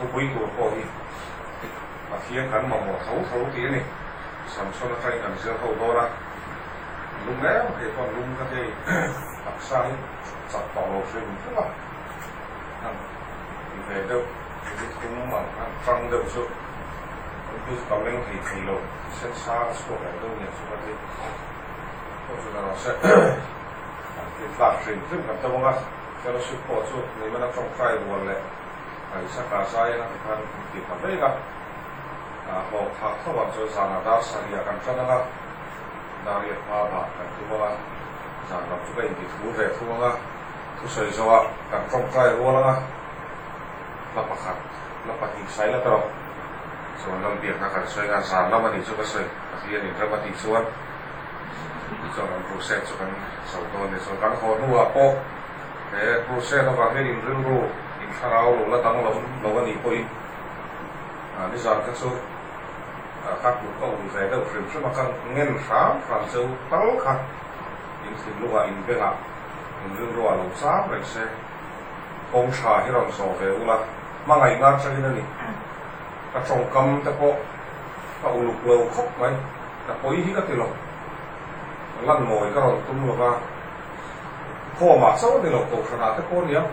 Thupui tur pawh hi Pathian kan mamawh tho tho tih a ni. Samson atangin kan zir ho dawn a, lung em kei pawh lung ka hei taksa hi chak tawh lo hrim hrim a, han ti ve deuh ni thum ang han tang deuh chu chu ka meng thei thei lo, thisen sang a chhuak leh deuh nen chu ka ti pawh chu la rawh se. An tin tlak hrim hrim kan tam ang a, fellowship pawh chu Neymana tawngtai rual leh Isaka zai a khan an ti ta vek a, hlawh thlak tho ang chuan zanah dar sarih kan tan ang a, dar riat hma bah kan tum ang a, zan lam chu ka inti thu ve thung ang a, thusawi zawhah kan tawngtai rual ang a, hla pakhat, hla pahnih sai la ta rawh. Chuan Lalbiakna kan sawi ang a, zan lam a nih chu ka sawi, Pathian inrem a tih chuan tichuan kan crusade chu kan zo dawn a ni. Chuan kan haw hnuah pawh he crusade avang hian inrilru, In thlarau lo la danglam lo a nih pawhin nizan kha chu ka kut ka ul ve deuh hrim hrim a, ka ngen hram hram cheu tal kha in thinlungah, in bengah, in rilruah lo cham reng se, kawng tha hi rawn zawh ve ula, hmangaihna atangin a ni. Ka tawngkam te pawh ka uluk lo khawp mai, ka pawi hi ka ti lo, lan mawi ka rawn tum lo va. Khawmah chauh a ni lo, Kohhranah te pawh nia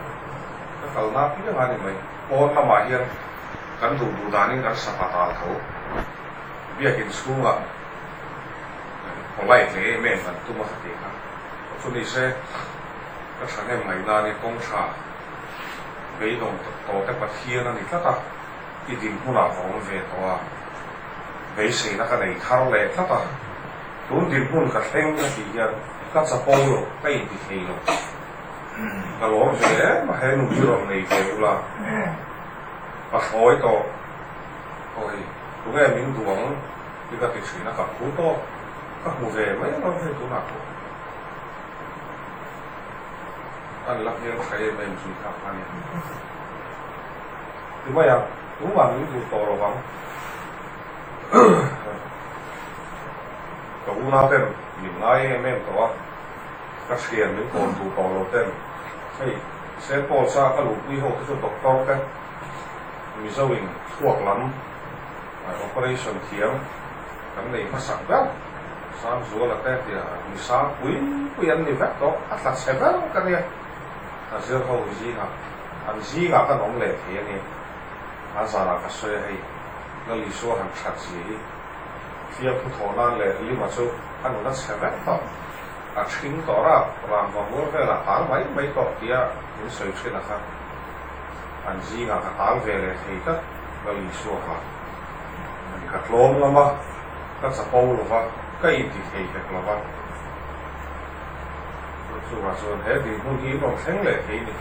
ka kalna apiang a ni mai. Pawn lamah hian kan duh duh danin kan sapa tal tho. Biakin chhungah polite leh em em kan tum a ka ti kha. Chu ni se ka thahnem ngaihna a ni, kawng tha beidawng tawh te Pathian a ni tlat a, i dinhmunah ka awm ve tawh a, beiseina ka nei thar leh tlat a. Tun dinhmun ka thleng a tih hian ka chapo lo, ka inti thei lo. Ka lawm ve em a, he nu hi rawn nei ve ula, ka thlawi tawh. Awi, tunge min duh ang hi ka ti thin a, ka phu tawh. Ka hmu ve mai lo hei tunah pawh. An la hmel tha em em zui kha a nia. Ti mai ang, tumah min duh tawh lo vang. Ka unau ten min ngai em em tawh a, ka thian min kawn duh tawh lo ten hei Saint Paul's a ka luhpui ho te chu doctor te Mizo in thluak lam operation thiam kan nei hmasak ber Sangzuala te tia mi sang pui pui an ni vek tawh a tla chhe ber ka nia ka zir ho zingah an zingah kan awm leh thei a ni a zanah ka sawi a hei Lal Isua han that zia hi Fiamthu thawh nan leh Lima chu a nun a chhe vek tawh, a ṭhing tawh rap, rangva mual velah tal mai mai tawh tia min sawi ṭhin a kha. An zingah ka tal ve leh thei tlat Lal Isua vang. Ka tlawm ngam a, ka chapo lo va, ka inti thei hek lo va. Chuvang chuan he dinhmun hi in rawn thleng leh thei ni.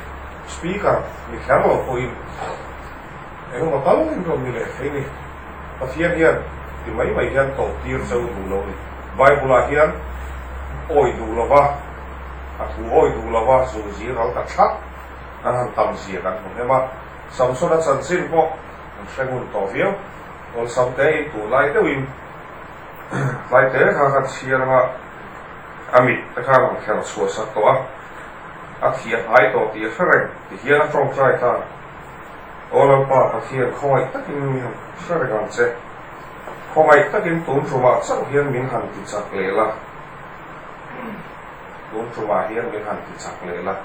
Speaker ni kher lo pawhin Engemaw tal in rawn ni leh thei ni. Pathian hian ti mai mai hian tawp tir cheu duh lo ni. Bible ah hian awi duh lova, a thu awi duh lova zunzi ral ta thak an han tam zia kan hmu hnem a. Samsona chanchin pawh an hre ngun tawh viau. Awlsam te in tunlai deuhin tlai te kha khan chhiar anga a mit te khan an kher chhuah sak tawh a, a thi a hnai tawh tih a hre reng ti hian a tawngtai ta. Aw Lalpa Pathian, khawngaih takin mi han hre reng ang che. Khawngaih takin tun tumah chauh hian min han ti chak leh la. Tun tumah hian min han ti chak leh la.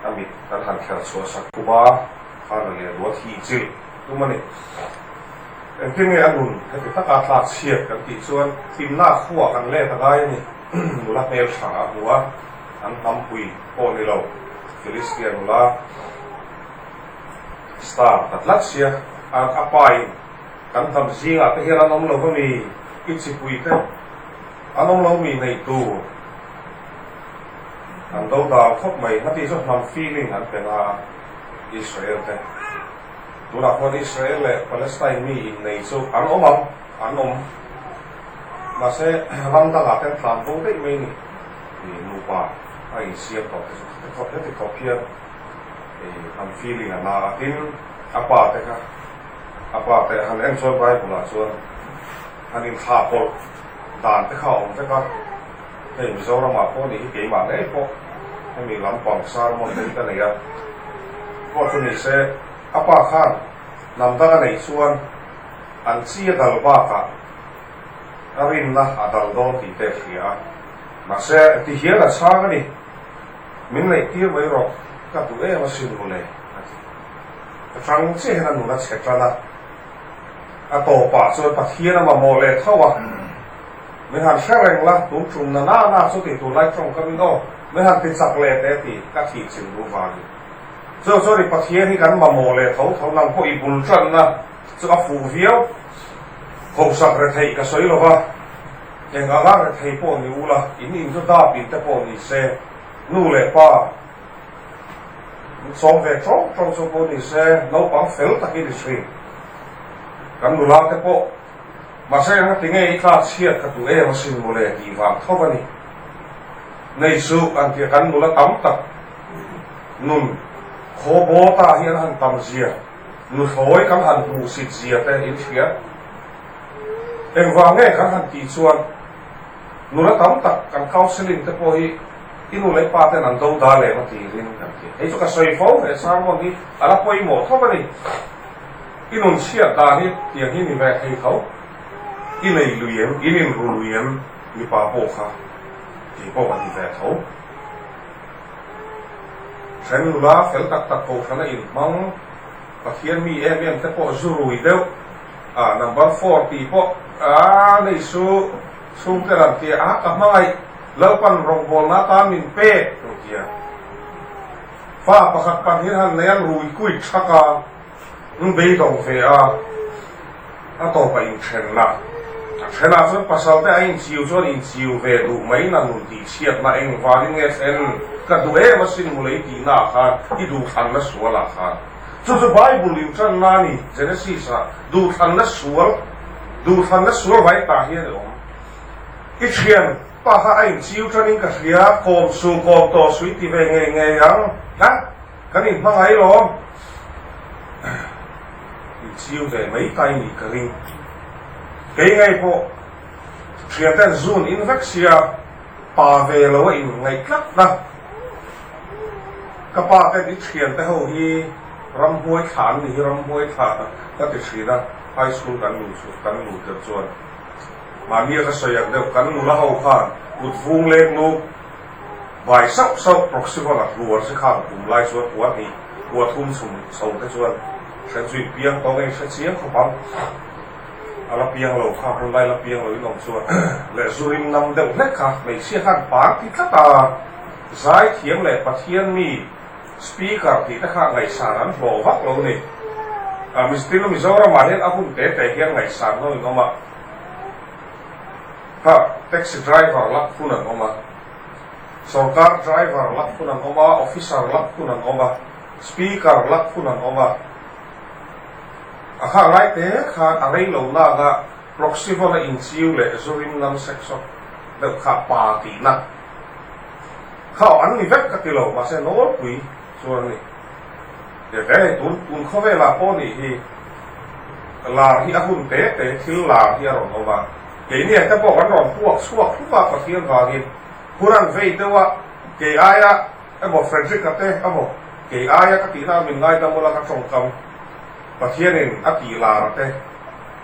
A mit kan han kher chhuah sak khuba khan a leh duat hi chilh tum a ni. Engtin nge a nun heti taka tlak chhiat kan tih chuan hlimna khuah kan let a ngai a ni. Nula hmel tha a hmu a, an hnampui pawh ni lo. Philistia nula star ta tlat sia, a a pa in kan hnam zingah te hian an awm lo va mi, i chipui te an awm lo mi neih tur an do dal khawp mai, heti chu hnam feeling an pe na a Israel te. Tunah khuan Israel leh Palestine mi innei chu an awm ang, an awm. Mahse ram dangah te an tlan bo daih mai ni, nupa a insiam tawh te chu khati khawp heti khawp hian hnam feeling a na a, tin a pa te kha a pa te han en chuan Bible ah chuan han inthlah pawlh dan te kha a awm vek a, hei Mizoram ah pawh nih hi keimah ngei pawh hemi lampang sermon te hi ka nei a, pawh chu ni se a pa khan. Hnam dang a neih chuan an chi a dal bakah a rinna a dal dawn tih te a hria a. Mahse, ti hian a chhang a ni, Min neih tir mai rawh, ka duh em asin mawle, a ti. Ka tang chiah hian a nun a chhe tan a, a tawpah chuan Pathian a mamawh leh tho a, Min han hre reng la, tun tum na na na chu tih tur lai tawngkam in aw, min han ti chak leh teh ti, ka thih chil duh vangin. Chu chuan i Pathian hi kan mamawh leh tho tho nang pawh i bul tanna chu a fuh viau. Hausak retheih ka sawi lo va, eng anga rethei pawh ni ula, in in chu dap in te pawh ni se, nu leh pa in sawm ve tawng tawng chu pawh ni se, naupang fel takin i chhui. Kan nula te pawh mahse eng ati nge i tla chhiat ka duh em asin mawle tih vang tho a ni. Nei chu an tia kan nula tam tak nun khaw baw ta hi an han tam zia, nuthlawi kan han hmuhsit zia te in hria. Engvang nge kan han tih chuan nula tam tak kan counselling te pawh hi i nu leh pa ten an do da lem a tirin kan ti. Hei chu ka sawi fo he sermon hi a la pawimawh thawp a ni. I nun chhiat dan hi tiang hi ni ve thei tho. I nei lui em, in inru lui em mipa pawh kha kei pawh ka ti ve tho. Then nula fel tak tak kohhrana inhmang Pathian mi em em te pawh zu rui deuh a number four tih pawh a nei su chhungte lam tia a ka hmangaih Lalpan rawngbawlna atan min pek ang tia fa pakhat pahnih han nei an rui kuit thak a an beidawng ve a a tawpah inthenna a thenah chuan pasal te a inchiu chuan inchiu ve duh mai na nun tih chhiatna engvangin nge thlen ka duh em asin mulei tihna ah khan i duhthlanna sual ah khan Chu chu Bible in tanna a ni, Genesis ah duhthlanna sual, duhthlanna sual vai tah hian i awm. I thian pa kha a inchiu tanin ka hria, kawm su, kawm tawh su i ti ve ngei ngei ang, ha? Kan inhmangaih lawm. Inchiu ve mai ta i nih ka ring. Kei ngei pawh thian ten zun in vek sia, pa ve lo a inngaih tlat na. Ka pa ten i thian te ho hi ramhuai thla an ni hi ramhuai thla ka ti thin a, high school kan luh chu kan luh tirh chuan mahnia ka sawi ang deuh kan nula ho khan kut vung leng luk bai sauh sauh proxivon a hluar si khan kum lai chuan kua hnih kua thum chhum chho te chuan then chu in piang tawng a in hre chiang khawp ang a la piang lo kha hun lai la piang lo in awm chuan leh zu rim nam deuh hlek kha hmeichhia khan pang ti tlat a. Zaithiam leh Pathian mi Speaker tih te kha ngaihsan an hlawh vak lo ni. Mistin Mizoramah hian a hun te te hian ngaihsan ho in awm a, kha taxi driver lak hun an awm a, sorkar driver lak hun an awm a, officer lak hun an awm a, Speaker lak hun an awm a. A kha ngai te khan a rei lo nak a Proxivon a inchiu leh Zurim lam section deuh kha pa tihna. Kha an ni vek ka ti lo, mahse nawlpui chu an ni. Ve ve hei tun tun khawvelah pawh nih hi lar hi a hun te te thil lar hi a rawn awm a, keini ang te pawh kan rawn puak chhuak hlup a Pathian vangin hun an vei deuh a, kei aia emaw Frederick-a te emaw kei aia ka tihna min ngaidam ula ka tawngkam Pathianin a tih lar a te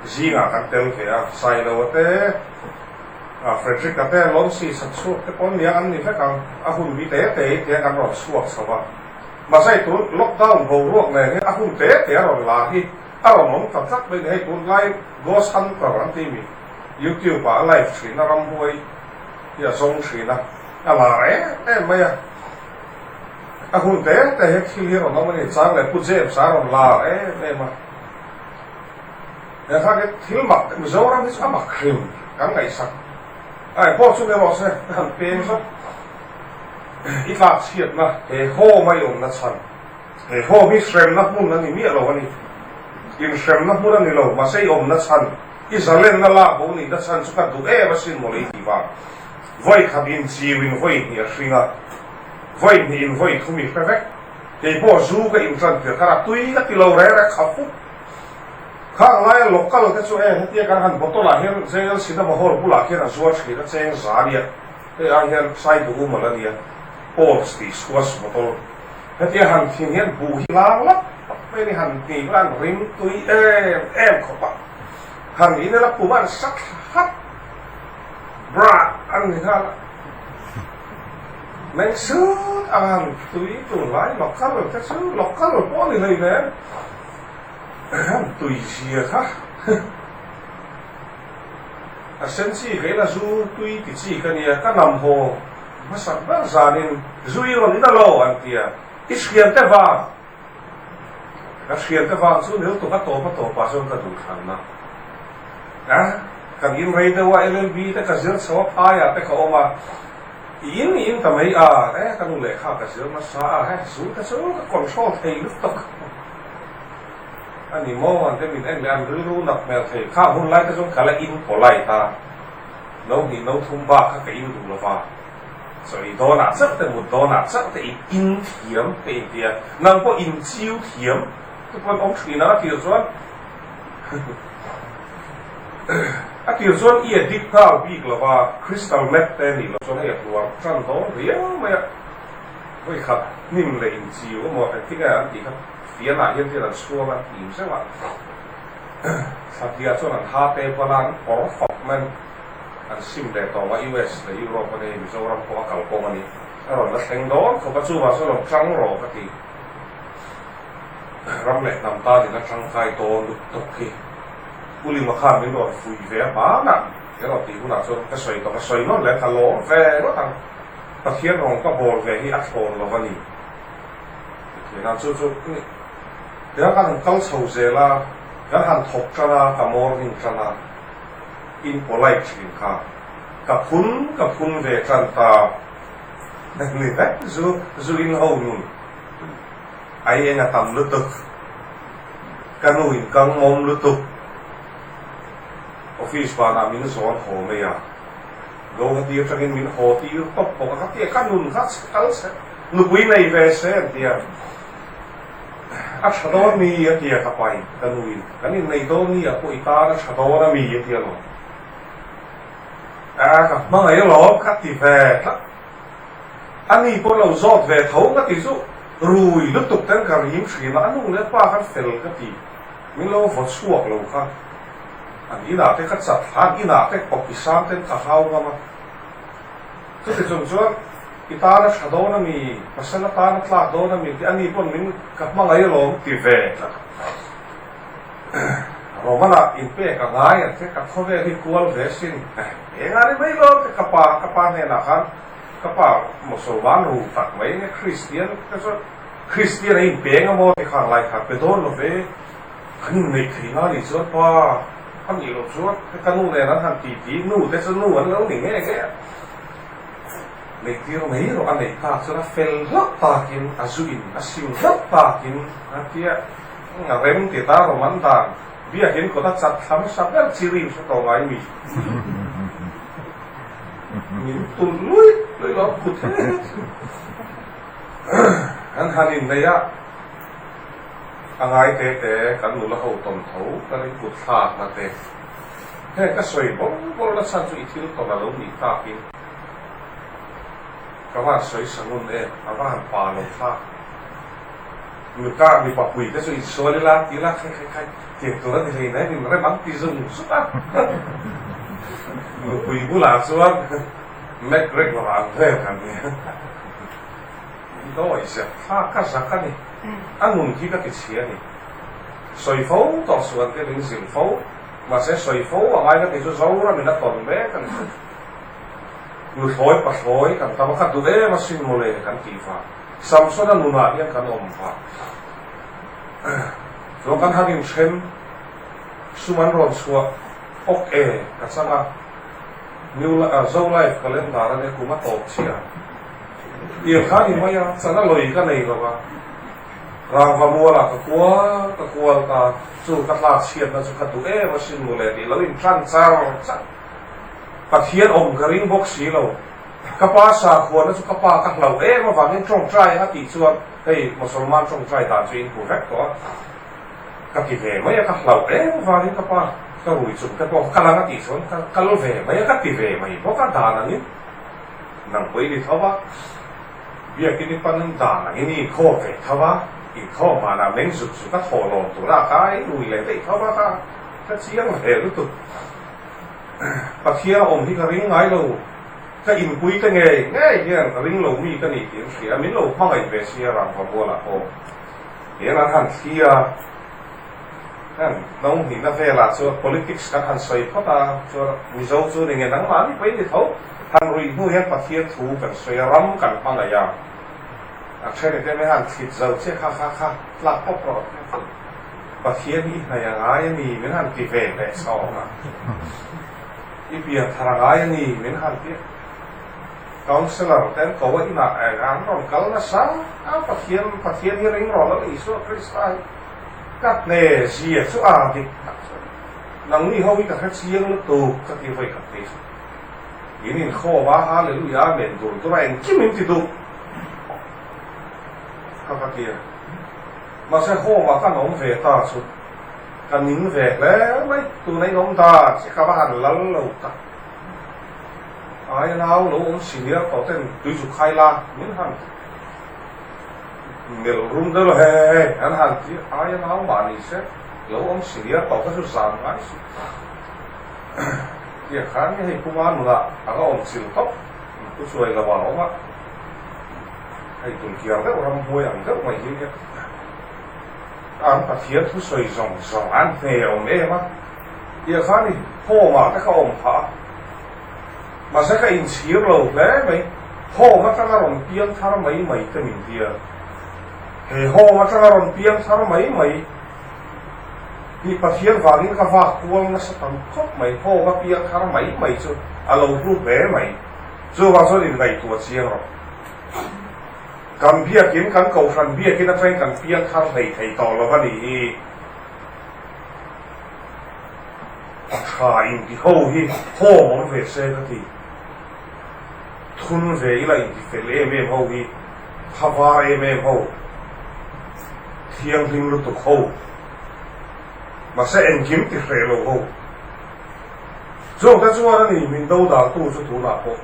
zingah kan tel ve a, Sailo-a te. Frederick-a te Lonsi sak chhuak te pawn nia an ni vek ang, a hun bi te te in tiang an rawn chhuak chho a. Mahse tun lockdown boruak nen hian a hun te te a rawn lar hi a rawn awm ta tlat mai ni. Hei tunlai Ghost Hunter an ti mi YouTube ah a live thin a, ramhuai hi a zawng thin a, a lar em em mai a. A hun te te hian thil hi a rawn awm a ni, chang leh Pu James a rawn lar em em a. He kha khi thil mak Mizoram hi chu a mak hrim kan ngaihsak ai pawh chu ni rawh se ka han peng zauh i tlak chhiatna he home a i awmna chhan he home hi hremna hmun a ni miah lo a ni inhremna hmun a ni lo mahse i awmna chhan i zalenna lak bo nihna chhan chu ka duh em asin mawle i tih vang vawi khat inchiu in vawi hnih a hring a vawi hnih in vawi thum i hre vek kei pawh zu ka intan tir khan a tui ka ti lo reng reng kha fup. Khang laia local te chu e hetia kan han bottle ah hian JL Cinema Hall bulah khian a zuar thin a cheng za ania hei ai hian sai duh umal ania Pauls tih squash bottle hetia han thin hian buh hi lang lap. mai ni han ti kha an rim tui em em khawp a, han in ila pum an sa thla hat bra an ni nghal a, meng sut ang han tui tunlai local te chu local pawh a ni hleinem han tui zia kha. A sen chi ka ina zu tui ti chi ka nia, ka nam haw hmasak ber zanin zu i rawn in a lo an ti a, i hrian te vang, ka hrian te vang chu nil tuk a tawp a tawpah chuan ka duh thlan a, a kan in rei deuh a LLB te ka zir chho a phaiah te ka awm a, i in i in ta mai a, e ka nu lehkha ka zir nasa a, he zu te chu ka control thei lutuk. A ni maw? An te min en leh an rilru nak hmel thei. Kha hun lai te chuan ka la in polite a, no hnih no thum bak kha ka in duh lo va. Chawi dawnah chauh te mut dawnah chauh te in in thiam ka inti a, nang pawh in chiu thiam te pawh an awm thin a, a tir chuan a tir chuan i addict nghal bik lo va, crystal meth te nih loh chuan hei a hluar tan dawn riau mai a, vawikhat hnim leh in chiu emaw engtin nge an tih kha. Fianah hian thil an chhuang an tim zeuh a, Thlatliah chuan an ha te bala an kawr fak mai an sim leh tawng a, US leh Europe a ni, Mizoram pawh a kal kawng a ni, a rawn la thleng dawn khawp a, chuvang chuan lo tang rawh ka ti, ram leh hnam tan in a tangkai dawn lutuk hi Pu Lima khan min rawn fuih ve a hmanah he rawn tih hunah chuan ka sawi tawh, ka sawi nawn leh ka lawm ve ngawt ang, Pathian rawng ka bawl ve hi a thlawn lo a ni. Tihna chu chu tia kan han kal chho zel a, kan han thawk tan a, ka morning tan a, in polite thin kha ka phun ka phun ve tan ta ni vek zu zu in ho nun ai eng a tam lutuk ka nu in kang mawm lutuk office banah min zawn haw mai a Guwahati atangin min haw tir tawp bawk a ka tia ka nun kha kal chhe Nupui nei ve se an ti a, a tha dawn mi a ti a ka pain, ka nuin, kan innei dawn ni ah pawh i tan a tha dawn a mi a ti alawm. A ka hmangaih alawm ka ti ve tlat. A ni pawh lo zawt ve tho ka ti chu rui lutuk ten ka rim thin a, a nu leh pa khan fel ka ti, min lo vaw chhuak lo kha. An inah te ka chat thla, an inah te kawpi sang ten ka hau ngam a. Chuti chung chuan i tan a tha dawn a mi, pasal atan a tlak dawn a mi tih a ni pawn min ka hmangaih alawm ti ve tlat. Roman-ah inpek a ngai ang che, ka khawvel hi kual ve sin. Eng a ni mai lo te ka pa, ka pa hnenah khan ka pa Mosolman ru tak mai nge Kristian te chuan Kristian a inpeng a maw ti khang lai kha pe dawn lo ve, kan inneih thei na nih chuan pa a nih loh chuan ka nu nen an han ti ti, nu te chu nu an lo ni nge nge a. Neih tir mai rawh a neih tak chuan a fel hlauh takin a zu in a sim hlauh takin a tia a rem ti ta rawm an dan biakin kawt a chat thla hmasa ber chi rim hre tawh ngai mi min tulh luih luih lo khut het an han in nei a a ngai te te kan nula ho tawn tho kan in kut thlak na te. Heng ka sawi bawr bawr na chhan chu i thil tawn a lo nih takin ka van sawi sa ngun em, a va han pa lo thlak. Mipa mipa pui te chu insual ila ti ila khai khai khai tiang tur a ni hlei mai min rem ang ti zung zung a. Nupui bulah chuan McGregor ang vel kan ni a. Dawi zet thlak ka zak a ni. A nun khi ka ti chhia a ni. Sawi fo tawh suan te min zilh fo. Mahse sawi fo a ngai ka ti chu Zoram in a tawn mek a ni. Nuthlawi pathlawi kan tam a, ka duh em asin mawle kan tih vang. Samsona nunah hian kan awm vang. Chuan kan han inthen sum an rawn chhuah awk e ka chang a, New Zo Life Calendar a nia kum a tawp chiah. Tir kha ni mai a, chana lawi ka nei lo a. Rangva mualah ka kual ka kual ta, chu ka tlak chhiatna chu ka duh em asin mawle tih lo in tan char char. Pathian awm ka ring bawk si lo. Ka pa sakhuana chu ka pa ka hlauh em avangin tawngtai a tih chuan hei Mosolman tawngtai dan chu in hmu vek tawh a, ka ti ve mai a, ka hlauh em avangin ka pa ka rui chung te pawh ka kal ang a tih chuan ka kal ve mai a, ka ti ve mai bawk a dan angin nang pawh i ni tho a. Biakin i pan dan angin i inkhawm ve tho a. Inkhawm vanah meng zuk zuk a thaw lawm tura a kai rui leh daih tho a, ka hre chiang ve lutuk. Pathian a awm hi ka ring ngai lo, ka inpui te ngei ngei hian ring lo mi ka ni tih an hria, min lo hmangaih ve sia rangva mualah pawh hian an han thli a, heng no hnihna velah chuan politics kan han sawi phawt a, chuan Mizo chu ni nge nangmahni pawhin ni tho, han ruih hnu hian Pathian thu kan sawi a, ram kan hmangaih a. A then te mai han thlit zo che kha kha kha tlak pawp rawh Pathian hi i hnaih a ngai a ni min han ti ve leh chhawng a, i pian thar a ngai a ni min han ti a. Councillor te an ko a inah eng an rawn kal nasa a Pathian Pathian hi ring rawh Lal Isua Krista hi ka hne zia chu a dik tak chu nangni ho hi ka hre chiang lutuk ka ti vawi khat phei chu in inkhawm a Hallelujah Amen dur dur a engkim in ti duh. Ka ka ti a. Mahse home ah kan awm ve ta chu ka ning ve hle mai, tuna in awm dan che ka va han lal lo tak. Ai nau lo awm senior tawh ten tui zu khai la min han melh rum deuh lo he he he an han ti a, ai nau mah ni se lo awm senior tawh kha chu zan ngai suh. Tiang khan hei puma nunah a ka awm chilh tawp, pu chuai lo ah a awm a. Hei tulkiar deuh ramhnuai ang deuh mai hi nia. An Pathian thusawi zawng zawng an hne awm em a, tiah khan i home ah te ka awm phah a, mahse ka inchhir lo hle mai, home atanga rawn piang thar mai mai te min tia, he home atanga rawn piang thar mai mai hi Pathian vangin ka vak kual nasa tam khawp mai, home a piang thar mai mai chu a lo hlu hle mai. Chuvang chuan inngaihtuah chiang rawh. Kan biakin, kan kohhran biakin atangin kan piang thar hlei thei tawh lo a ni hi. A tha inti ho hi hawm awm ve se ka ti. Thun ve ila inti fel em em ho hi, tha var em em ho, thianghlim lutuk ho, mahse engkim ti hreh lo ho. Chungte chuan a ni min do daltu chu tunah pawh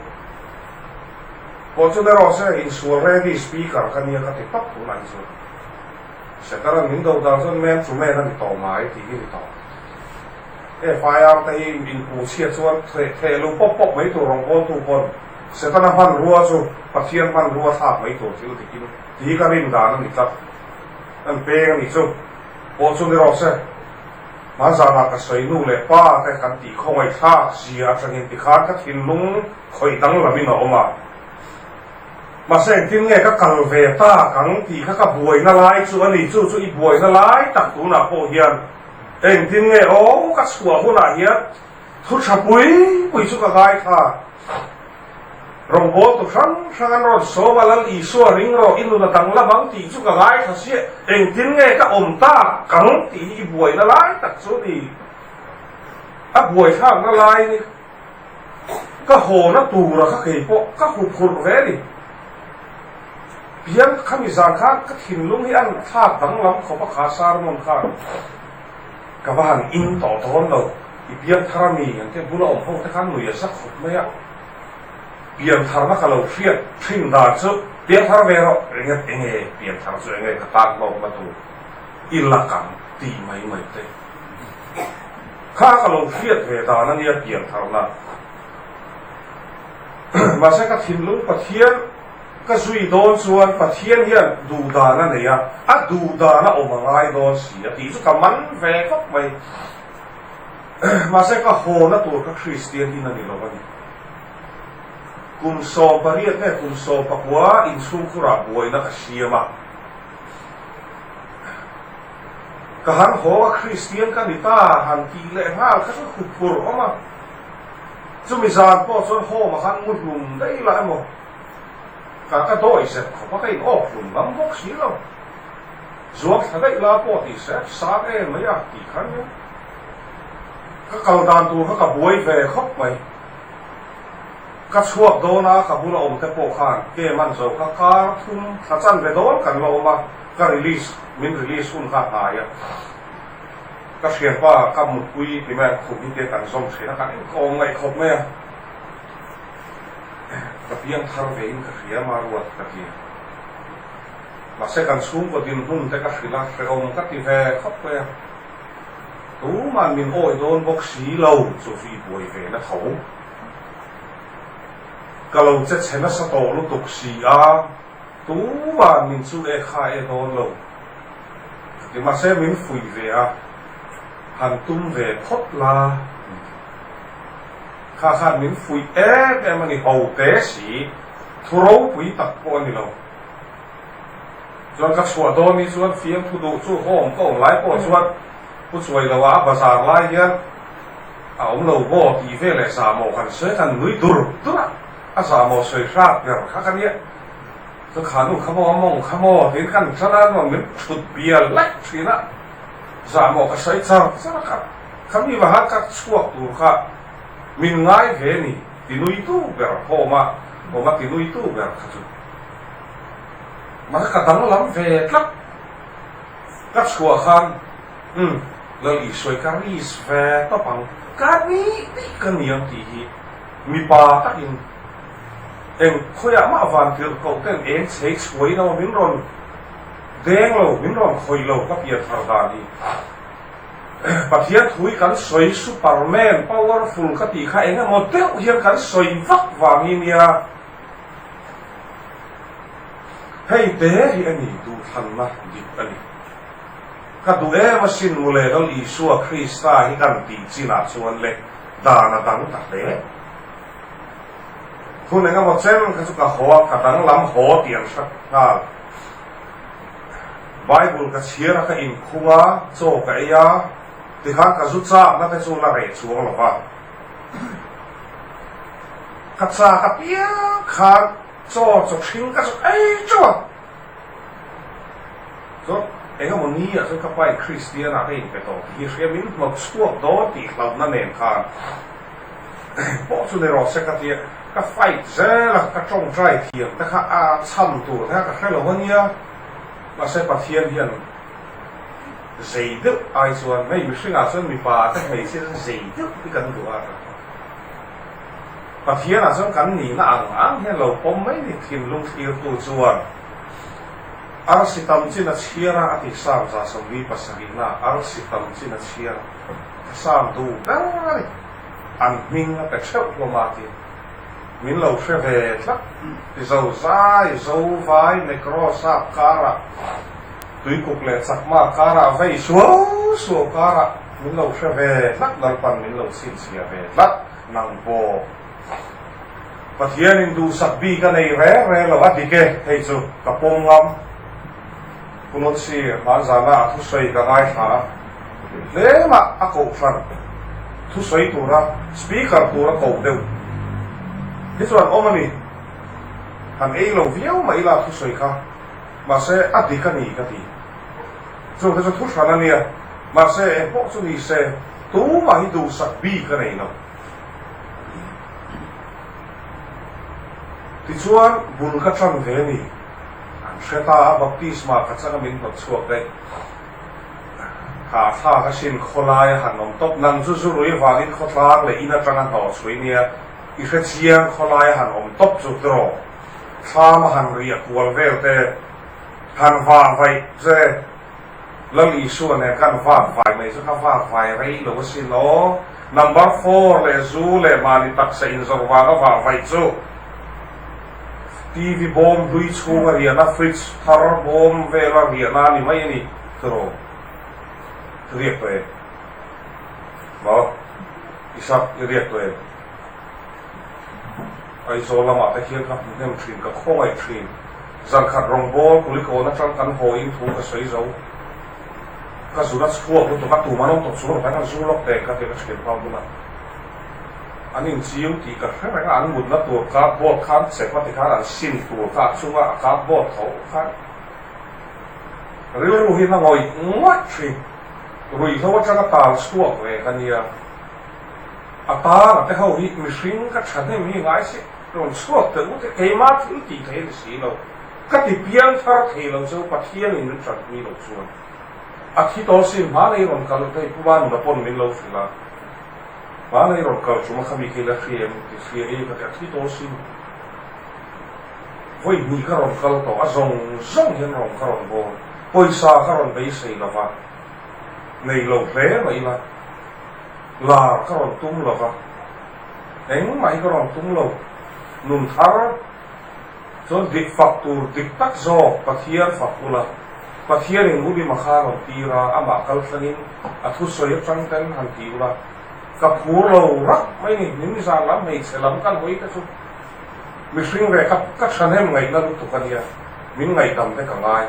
pawh chu erawh se insual ready speaker ka nia ka ti tawp tunah hi chuan Setaran min do dal chuan man to man a ni tawh ngai tih hi ni tawh. FIR te hi inpuh chhiat chuan theh theh lo pawp pawp mai tur rawngbawltu pawn Setana hmanrua chu Pathian hmanrua thlak mai tur thil dikin tih hi ka rin dan a ni tlat. An peng a nih chu pawh chu ni rawh se. Hmanzanah ka sawi nu leh pa te kan tih khawngaih thlak zia atangin tikhan ka thinlung khawih danglam in a awm a. Mahse engtin nge ka kal ve tak ang tih kha ka buaina lai chu a ni. Chu chu i buaina lai tak tunah pawh hian engtin nge aw ka chhuah hunah hian thu tha pui pui chu ka ngaithla. Rawngbawltu hrang hrang an rawn sawm a, Lal Isua ring rawh, i nun a danglam ang tih chu ka ngaithla chiah, engtin nge ka awm tak ang tih hi i buaina lai tak chu ni. A buaithlakna lai ni ka hawna tura kha kei pawh ka huphurh ve a ni. Piang khami zan khan ka thinlung hi an thlak danglam khawp a kha sermon khan ka va han in tawh dawn lo. I piangthar a mi an te bula awm ho te khan nui a za khawp mai a. Piangtharna ka lo hriat thin dan chu piangthar ve rawh enge enge piangthar chu enge ka tan hlawkna tur i lakang tih mai mai te kha ka lo hriat ve dan a nia piangtharna. Mahse ka thinlung Pathian ka zui dawn chuan Pathian hian duhdan a nei a, a duhdan a awm a ngai dawn si a tih chu ka man ve khawp mai. Mahse ka hawna tur kha Kristian in a ni lo a ni. Kum 18 nge kum 19 inchhungkhurah buaina ka siam a. Ka han haw a Kristian ka ni ta han tih leh nghal kha chu huphur awm a. Chumi zan pawh chuan home a khan mu hlum daih lah emaw ka ka dawi zet khawp a ka in awk hlum ngam bawk si lo. Zuang thla daih la pawh tih se sang em mai a tih kha nia. Ka kal dan tur kha ka buai ve khawp mai. Ka chhuak dawn a, ka bula awm te pawh khan ke man zo kha kar thum thla chan ve dawn kan la awm a, ka release, min release hun kha hnai a. Ka thianpa ka mutpui ti mai a, khum hi te kan zawm thin a, kan inkawm ngaih khawp mai a. Ka piang thar ve in ka hria maruat ka ti a. Mahse kan chhungkaw dinhmun te ka hrilh a, hrehawm ka ti ve khawp mai a. Tuman min awih dawn bawk si lo chu chu i buai ve na tho. Ka lo che chhe nasa tawh lutuk si a, tuman min chu e kha e dawn lo. Chuti mahse min fuih ve a, han tum ve phawt la min ti. Kha khan min fuih em em a ni, ho te si, thu ropui tak pawh a ni lo. Chuan ka chhuah dawn ni chuan fiamthu duh chu home ka awm lai pawh chuan Pu Chuailoa a bazar lai hian a awm lo maw tih ve leh zahmawh kan sawi kan nui dur dur a, a zahmawh sawi hrat ber kha ka nia. Chuan kha nu kha maw a mawng kha maw tiin kan tan a nuam min thut bial laih thin a, zahmawh ka sawi char char a kha kha mi va han ka chhuak tur kha min ngai ve ni ti nui tu ber home a awm a ti nui tu ber kha chu. Mahse ka danglam ve tlat. Ka chhuah khan umm Lal Isuai ka risk ve tawp ang, ka nih nih ka ni ang tih hi mipa takin eng khawiah mah van tirh koh ten eng chhei chhuai lo min rawn deng lo, min rawn khawih lo ka pian thar dan hi. Pathian thu hi kan sawi superman powerful ka tih kha eng emaw deuh hian kan sawi vak vangin nia. Hei te hi a ni duhthlanna dik a ni. Ka duh em asin mawle Lal Isua Krista hi kan tih chinah chuan le dan a dang ta hle. Hun engemaw chen kha chu ka haw a, ka danglam haw tih an hre nghal. Bible ka chhiar a, ka inkhung a, chaw ka ei a, tikhan ka zu chakna te chu la reh chuang lo va. Ka chak apiang khan chaw chaw hring ka zawk ei teuh a. Chuan eng emaw ni ah chuan ka pa in Kristian ah ka inpe tawh tih hi hria min hnawt chhuak dawn tih hlauhna nen khan pawh chu ni rawh se ka tia ka fight zel a, ka tawngtai thiam te kha a chhan tur te kha ka hre lo a nia. Mahse Pathian hian Zei deuh ai chuan hei mihringah chuan mipa te hmeichhia chuan zei deuh hi kan duh a Pathianah chuan kan nihna ang ang hian lo pawm mai ni thinlung thlirtu chuan arsi tam chin a chhiar a a ti Psalm 77 na arsi tam chin a chhiar a Psalm duh ber a ni an hming a pe theuh hlawm a ti min lo hre ve tlat ti zo zai zo vai Negro sap karah Tuikuk leh Chakma karah vei suau suau karah min lo hre ve tlat, Lalpan min lo chhinchhiah ve tlat, nang pawh Pathianin duhsak bik a nei reng reng lo, a dik e, hei chu ka pawm ngam. Pu Lotsi, hmanzana a thusawi ka ngaithla a, tlema a kohhran thusawi tura speaker tura koh deuh hi chuan awm a ni, han ei lo viau mai ila a thusawi kha. Mahse, a dik a ni ka ti. Chu te chu thu hran a nia. Mahse, eng pawh chu ni se, tumah hi duhsak bik a nei lo. Tichuan, bul ka tan ve a ni. An hre ta a, baptisma ka chang a min hnawt chhuak daih. Hahthlak a sin khawlai a han awm tawp. Nang chu zu rui avangin khawtlang leh in atanga hnawh chhuih nia, i hre chiang khawlai a han awm tawp chu tiraw. Thlam a han riah kual vel te, han vah vaih che, Lal Isua nen khan vak vai mai chu kha vak vai rei lo asin aw. Number four leh zu leh mahni taksa inzawrh vanga vah vaih chu TV bawm hlui chhunga riahna fridge thar bawm vela riahna a ni mai a ni tiraw? I riak tawh em? Maw? Isak, i riak tawh em? Aizawl lamah te hian ka hmu hnem thin, ka khawngaih thin. Zankhat rawngbawl Kulikawn atang kan haw in thu ka sawi zo. Ka zun a chhuak lutuk a, tum an awm tawh chu rawh kan zu lawk teh ka ti ka thian pa bulah. An inchiu tih ka hre reng a, an mutna tur cardboard kha an chep a tikhan an sin tur kha a chunga a cardboard tho khan rilru hi na ngawih ngawih thin. Ruihhlo atanga tal chhuak ve ka nia. A tara te ho hi mihring ka thahnem hi ngai se rawn chhuak teh u te keimah thil tih thei a ni si lo. Ka ti piang thar thei lo cheu Pathianin min tanpui lo chuan a thi tawh sin hmanei rawn kal hei Pu Vanuna pawn min lo hrilh a hmanei rawn kal chuma khami khi la hria em ti hria e ka ti a thi tawh sin. Vawi hnih ka rawn kal tawh, a zawng zawng hian rawn ka rawn bawl. Pawisa ka rawn beisei lo va, nei lo hle mah ila, lar ka rawn tum lo va, engmah hi ka rawn tum lo. Nun thar chuan dik fak tur dik tak zawk Pathian fak ula, Pathianin Ubima kha rawn tir a, amah kal thlangin a thusawi atang ten han ti ula, ka phur lo rak mai ni, min zan lam hmeichhe lam kan hawi te chu mihring ve ka ka thahnem ngaihna lutuk a nia, min ngaihdam te ka ngai.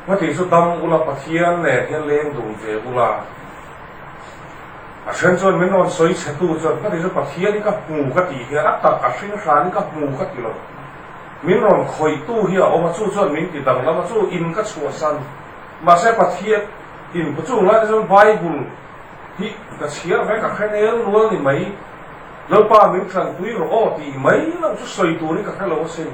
Hmati chu dam ula Pathian nen hian leng dun ve ula, a then chuan min rawn sawi chhe tu chuan hmati chu Pathian hi ka hmu ka tih hian a tak a hring hran hi ka hmu ka ti lo. Min rawn khawih tu hi a awm a, chu chuan min ti danglam a, chu in ka chhuahsan. Mahse Pathian in chung lai te chuan Bible hi ka chhiar ve ka hre nel nual ni mai. Lalpa min tanpui rawh aw tih mai loh chu sawi tur hi ka hre lo asin.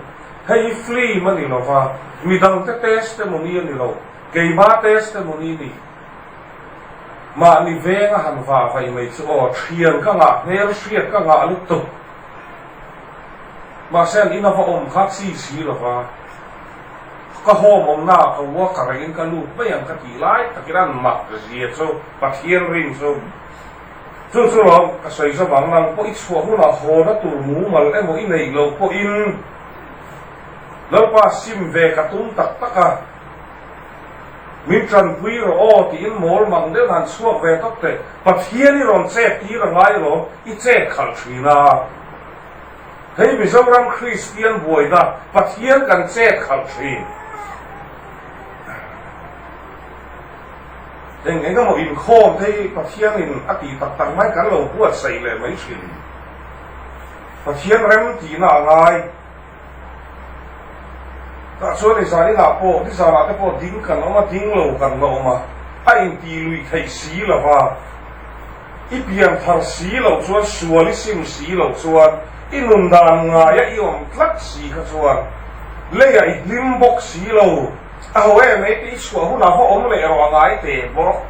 Hei hi film a ni lo va, midangte testimony a ni lo, keima testimony ni. Mahni venga han vah vaih mai chu aw, thian ka ngah, hmel hriat ka ngah lutuk. Mahse an in a va awm kha chi si lo va, ka home awmna ah ka worker ah in ka lut mai ang ka tih lai takin an mak zia chu Pathian rin chu chu chu lawm ka sawi zawm ang nang pawh i chhuah hunah haw na tur mumal emaw i neih loh pawhin Lalpa sim ve ka tum tak tak a. Min tanpui rawh aw tiin mawl mang deuh han chhuak ve tawp teh. Pathian i rawn chet tir a ngai alawm, i chet khalh thin a. Hei Mizoram Kristian buaina Pathian kan chet khalh thin. Eng eng emaw inkhawm te hi Pathianin a tih tak tak mai kan lo buatsaih leh mai thin. Pathian rem tihna a ngai. Tah chuan i zan inah pawh, nizanah te pawh ding kan awm a, ding lo kan la awm a, a intih luih theih si lo va, i pian thar si loh chuan, sual i sim si loh chuan, i nun dan ngaia i awm tlat si kha chuan leiah i hlim bawk si lo, a ho em ei te i chhuah hunah va awm leh rawh a ngai teh bawk.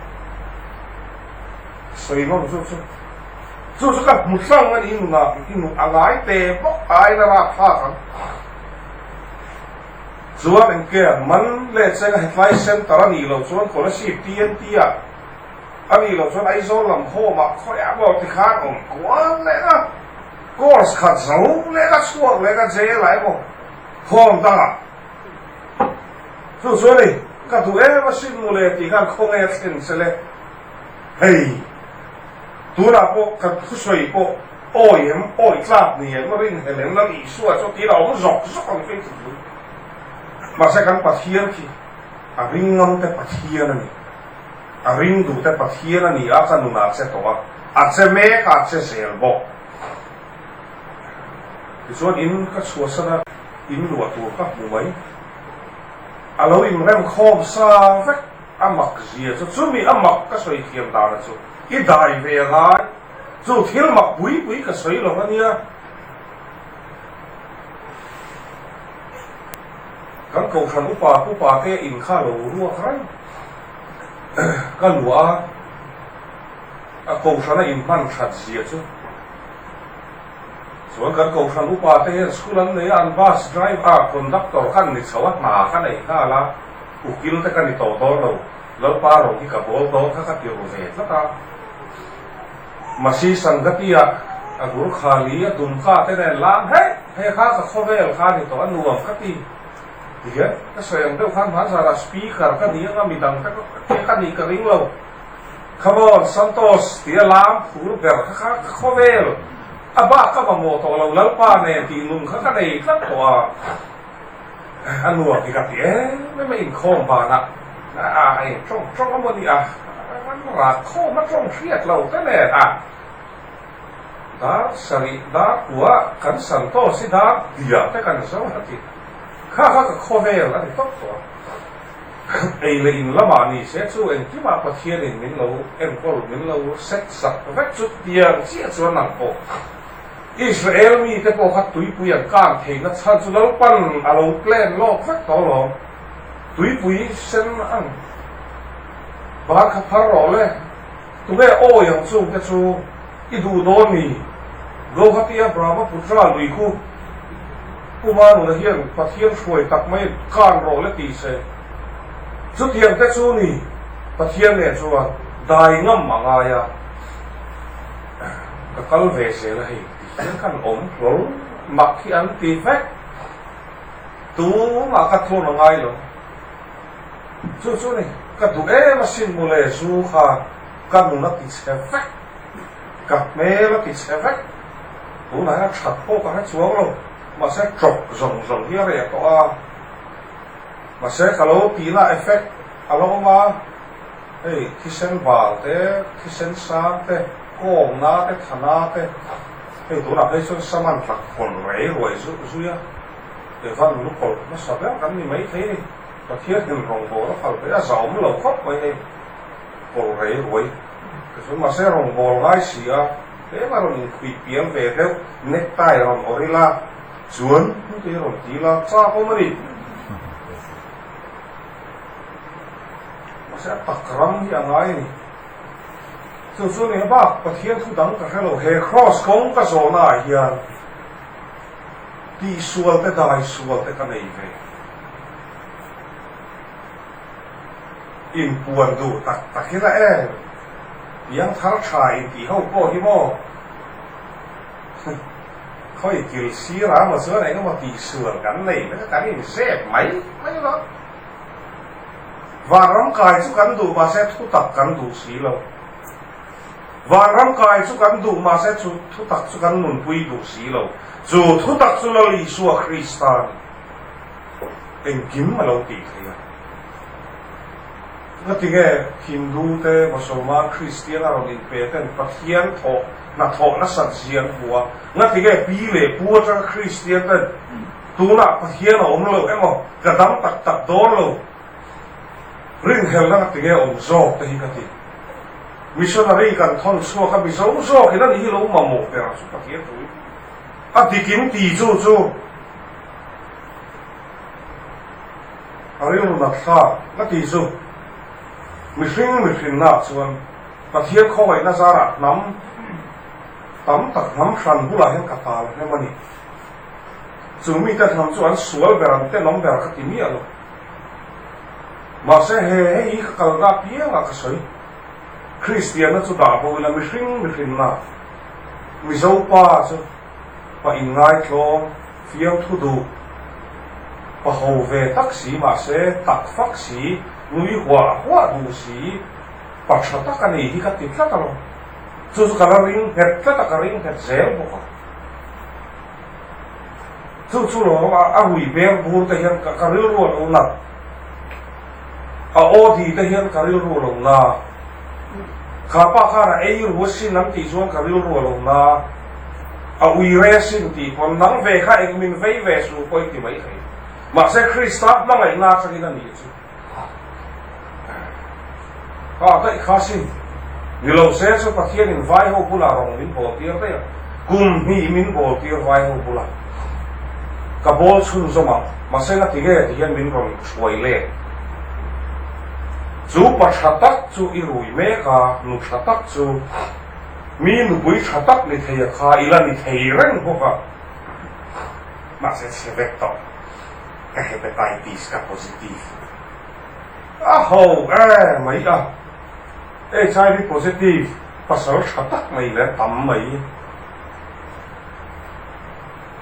Sawi nawm chu chu. Chu chu ka hmu hrang a ni, i nunah i nun a ngai te bawk aiin a rap thlak ang. Chuan engke an man leh cheng a hetlai center a nih loh chuan Kolasib TNT ah a nih loh chuan Aizawl lam home ah khawiah maw tikhan awm kual leh a, course khat zo leh a chhuak leh a jail ah emaw home dangah chu chu a ni, ka duh em asin mawle tih khan khawnge a thlen che le hei. Tunah pawh kan thusawi pawh awi em, awi tlak ni em, rinhlel em, Lal Isua chu tiin a awm zawk zawk ang chu inthut lui. Mahse kan Pathian khi a ring ngam te Pathian a ni. A ring duh te Pathian a ni a, ka nunah che tawh a, a che mek a, a che zel bawk. Tichuan in ka chhuahsan a, in luah tur ka hmu mai. A lo inremkhawm sa vek. A mak zia chu chumi a mak ka sawi thiam dana chu i dai ve a ngai. Chu thil mak pui pui ka sawi lo a nia. Kan kohhran upa pupa te in kha lo ruak reng ka luah a, a kohhran a inhman that zia chu. Chuan kan kohhran upa te hian school an nei a, an bus driver, conductor kha an ni chho a, hna kha nei nghal a. Ukil te ka ni tawh dawn lo, Lalpa rawng hi ka bawl dawn kha ka ti ru ve tlat a. Masi Sangati-ah a Gurkhali a Dumka te nen lam hei hei kha ka khawvel kha a ni tawh a nuam ka ti. Tihian ka sawi ang deuh khan hmanzarah speaker ka ni anga midang te ka nih ka ring lo. Come on Santos tia lam phur ber kha kha ka khawvel a bak ka mamawh tawh lo Lalpa nen tih nun kha ka nei tlat tawh a. A nuam hi ka ti em em a, inkhawm banah a eng tawng tawng a maw ni a, an rak khawm a tawng hriat lo te nen a, dar sarih dar kua kan san tawh si dar diah te kan zo a ti, kha kha ka khawvel a ni tawp tawh a, ei leh in lamah ni se chu engkimah Pathianin min lo enkawl min lo set sak vek chu tiang chiah chuan nang pawh. Israel mite pawh kha tuipui an kang theihna chhan chu Lalpan a lo plan lawk vek tawh alawm. Tuipui sen ang bar kha phar rawh le, tunge awi ang chungte chu i duh dawn mi? Gauhati-a Brahmaputra lui khu. Pu Manuna hian Pathian hruai tak mai kan rawh le ti se. Chutiang te chu ni Pathian nen chuan dai ngam a ngai a, ka kal ve zel a hei ti hian kan awm hlawl mak hi an ti vek. Tumah ka thawn a ngai lo. Chu chu ni ka duh em asin mawle zu kha ka nun a ti chhe vek, ka hmel a ti chhe vek. Tunah hian that pawh ka hre chuang lo, mahse tawk zawng zawng hi a reh tawh a. Mahse ka lo tihna effect a lo awm a, hei thisen bal te, thisen sang te, kawngna te, thana te, hei tunah phei chuan saman tlak hawn rei ruai zui a, Evan lu kawlh hmasa ber kan ni maithei ni. Pathian in rawngbâwl a phal phei a zâwm lo khawp mai hei kawlh rei ruai te chuan mahse rawngbâwl ngai si a, tlem a rawn inkhuih pial ve deuh necktie rawn awrh ila chuan hnute hi rawn ti ila chak awm a ni. Mahse a tak ram hi a ngai a ni. Chu chu ni bak Pathian thu dang ka hre lo he kraws kawng ka zawhna ah hian tihsual te daisual te ka nei ve. Inpuan duh tak tak hi la em? Piangthar tha intih ho pawh hi maw? Khawi kil sir ah maw chuan eng emaw tihsual kan nei vek a, kan inzep mai mai lo. Vanram kai chu kan duh mahse thu tak kan duh si lo. Vanram kai chu kan duh mahse chu thu tak chu kan nunpui duh si lo. Chu thu tak chu Lal Isua Krista a ni. Engkim a lo tih theih a. Ngatinge Hindu te, Mosolman, Kristian a rawn inpe ten Pathian thawh hnathawh nasat zia an hmu a. Ngatinge pi leh pu atanga Kristian ten tunah Pathian a awm lo emaw ka dam tak tak dawn lo rinhelna ngatinge awm zawk te hi ka ti. Missionary kan thawn chhuak a Mizo zawkin a ni hi lo mamawh ber chu Pathian thu hi a dikin ti chu chu. A rilru nat thlak ka ti chu mihring mihrinna chuan Pathian khawngaihna zarah hnam tam tak hnam hran bulah hian ka tal hnem a ni. Chu mite hnam chu an sual ber an tenawm ber ka ti miah lo. Mahse he hei hi ka kalna apiangah ka sawi. Kristianna chu dah bo ila mihring mihrinna Mizo pa chu pa inngaithlawm Fiamthu duh pa ho ve tak si mahse tak fak si, nui huah huah duh si, pa tha tak a ni hi ka ti tlat alawm. Chu chu ka la ring nghet tlat a, ka ring nghet zel bawk a. Chu chu lawm a rui ber bur te hian ka rilru a lo nat, a aw di te hian ka rilru a lo na. Kha pa khan a ei ru asin an tih chuan ka rilru a lo na. A ui re sin tih pawn nang ve kha eng min vei ve su pawh i ti mai thei. Mahse Krista hmangaihna atangin a nih chu. Kha daih kha sin. Ni lo se chu Pathianin vai ho bulah rawng min bawl tir daih a. Kum hnih min bawl tir vai ho bulah. Ka bawl chhunzawm ang. Mahse nga ti nge ti hian min rawn hruai let. Chu pa tha tak chu i rui mek a, nu tha tak chu. Mi nupui tha tak ni thei a kha i la ni thei reng bawk a, mahse chhe vek tawh ka hepatitis ka positive a ho e mai a, HIV positive pasal tha tak mai leh tam mai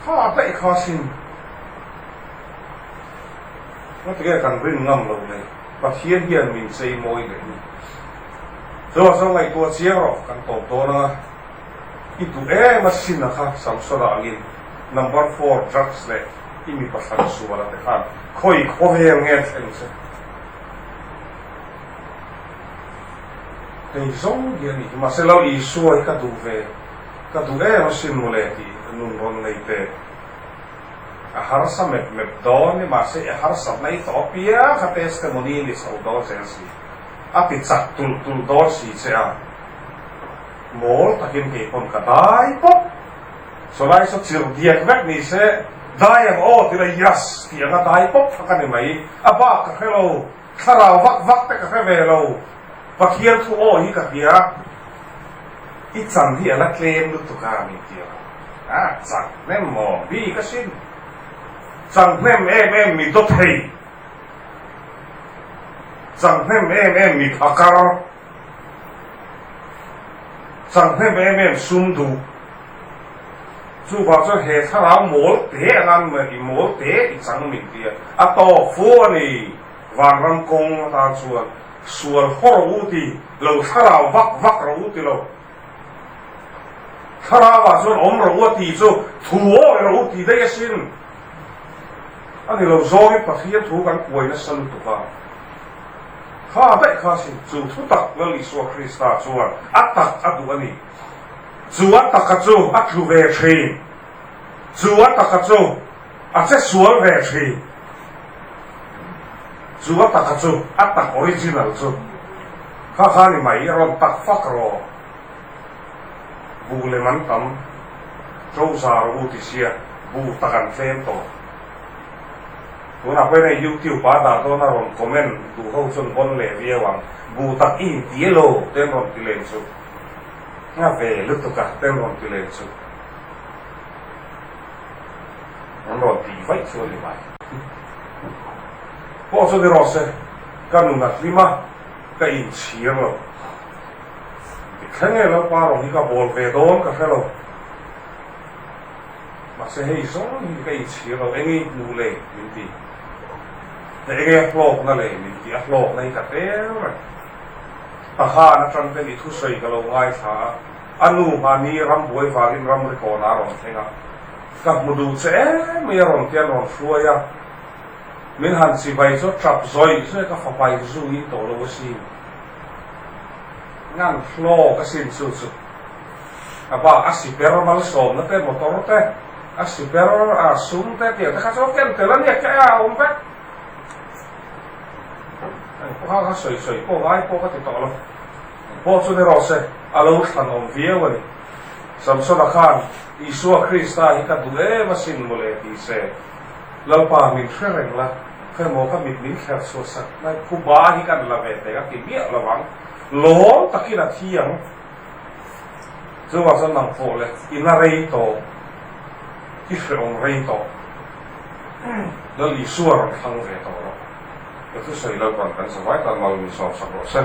kha daih kha sin ngatinge kan rin ngam lo le Pathian hian min chei mawi leh ni. Chuan chuan ngaihtuah chiang rawh kan tawp dawn a, i duh em a sin a kha Samsona angin number four drugs leh i mipa thlan sual a te khan khawi khawvel nge an thleng che. Hei zawng hi a nih hi mahse Lal Isua hi ka duh ve, ka duh em a sin mawle tih nun rawn nei teh. A harsa mep mep dawn ni mahse i harsatna i tawh apiang kha testimony ni chho dawn zel si. A ti chak tulh tulh dawn si che a, mawl takin kei pawn ka dai pawp. Sawlai saw chirh diak vek ni se, dai ang aw ti la yes tih anga dai pawp kha ka ni mai. A bak ka hre lo, thlarau vak vak te ka hre ve lo, Pathian thu aw hi ka hria, i chan hi a la tlem lutuk a min ti a, a chak nem maw bik asin. Chang hnem em em mi daw thei. Chang hnem em em mi phakar. Chang hnem em em sum duh. Chuvang chuan he thlarau mawl te anga i mawl te i chang min tia a tawk fu a ni. Vanram kawng atan chuan sual haw rawh u ti lo, thlarau vak vak rawh u ti lo. Thlarauah chuan awm rawh u a tih chu thu awi rawh u tih daih asin. A ni lo zawngin Pathian thu kan kuai nasa lutuk a. Kha daih kha asin, chu thu tak Lal Isua Krista chuan a tak a duh a ni. Chu a taka chu a tlu ve thin. Chu a taka chu a che sual ve thin. Chu a taka chu a tak original chu kha kha ni mai a rawn tak fak rawh. Buh lem an tam to za rawh u ti sia buh tak an tlem tawh. Tunah pawhin hei youtube ah dah dawn a rawn comment duh ho chuan bawn leh viau ang. Buh tak i inti elo te an rawn ti leh chu. Nga ve lutuk a te an rawn ti leh chu. An rawn tih vaih chu a ni mai. Pawh chu ni rawh se, ka nun a hlim a, ka inchhir lo. Thleng nge Lalpa rawng hi ka bawl ve dawn ka hre lo. Mahse hei zawng hi ka inchhir lo, enge i hmuh le min ti. Enge a hlawkna le min ti, a hlawkna hi ka tel reng. Tahan atang ten i thusawi ka lo ngaithla a, a nu mahni rambuai vangin ramri kawnah a rawn thleng a, ka hmu duh che em mai a rawn ti a rawn hruai a, min han chibai chu tap zawih zawih ka fapa in zu in tawh lo asin. Ngan hlawk asin chu chu a bak a siper malsawmna te motor te a siper a sum te tiang te kha chu a ken tel a nia keh a awm vek. Engpawh kha kha sawi sawi pawh ngai pawh ka ti tawh lo. Pawh chu ni rawh se, a lo thlan awm viau a ni. Samsona khan, Isua Krista hi ka duh em asin mawle ti se, Lalpa min hre reng la, khawimaw ka mit min thler chhuah sak lai phuba hi kan la ve teh ka ti miah lo ang, lawm takin a thi ang. Chuvang chuan nang pawh le, i na rei tawh, i hrehawm rei tawh, Lal Isua rawn thlang ve tawh rawh. Ka thusawi Lalpan kan zavai tan mal min sawmsak rawh se.